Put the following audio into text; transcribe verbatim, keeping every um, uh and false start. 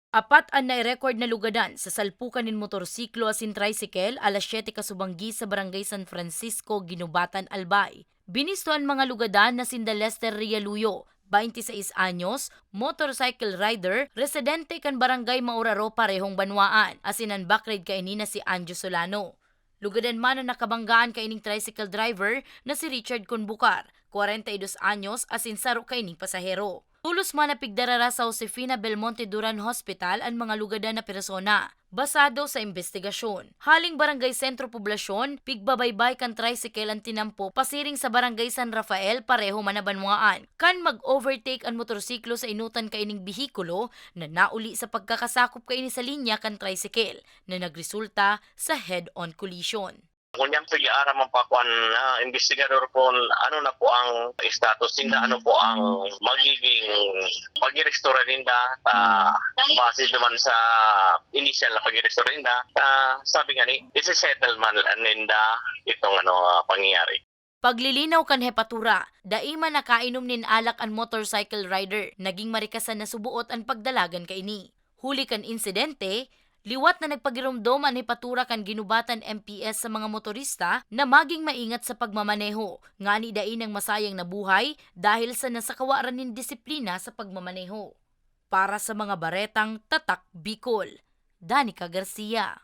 Apat an nai-record na lugadan sa salpukan nin motorsiklo asin tricycle alas siyete kasubanggi sa Barangay San Francisco, Guinobatan, Albay. Binisto an mga lugadan na sinda Lester Rialuyo, twenty-sais anyos, motorcycle rider, residente kan Barangay Mauraro, parehong banwaan, asin an backrid kaini na si Anjo Solano. Lugadan man an nakabanggaan kaining tricycle driver na si Richard Conbucar, kwarenta y dos anyos, asin saro kaining pasahero. Tolos man na pigdarara sa Josefina Belmonte Duran Hospital an mga lugadan na persona. Basado sa imbestigasyon, haling Barangay Sentro Poblasyon, pigbabaybay kan tricycle an tinampo pasiring sa Barangay San Rafael, pareho man na banwaan, kan mag-overtake an motorsiklo sa inutan kaining behikulo na nauli sa pagkakasakop kaini sa linya kan tricycle, na nagresulta sa head-on collision. Ngunyan, pag-aaraman pa kuan, ah, investigador kung ano na po ang status ninda, ano po ang magiging pagdirektora ninda, ah, base naman sa initial na pagdirektora ninda, ah, sabi nga ni, isi-settle man ninda itong, ano, ah, pangyayari. Paglilinaw kan hepatura, dai man nakainom nin alak an motorcycle rider. Naging marikasan na suboot an pagdalagan kaini. Huli kan insidente, liwat na nagpagiromdom an hepatura kan Guinobatan M P S sa mga motorista na maging maingat sa pagmamaneho, ngani dai nang masayang na buhay dahil sa nasakawa ra nin disiplina sa pagmamaneho. Para sa mga baretang Tatak Bicol, Danica Garcia.